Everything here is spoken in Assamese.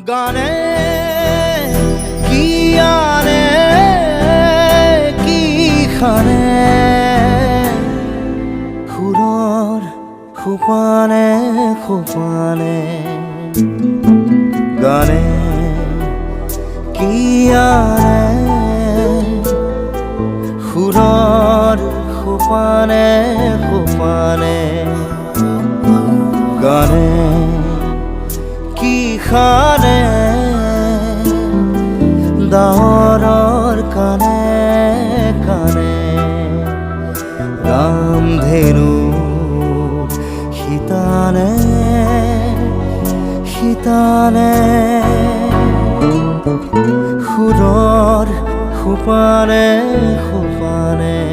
গানে কি আনে, কি খানে, সুৰৰ সোপানে সোপানে। গানে কি আনে, সুৰৰ সোপানে সোপানে। গানে কি খানে, ডাৱৰৰ কাণে কাণে। ৰামধেনু শিতানে শিতানে, সুৰৰ সোপানে সোপানে।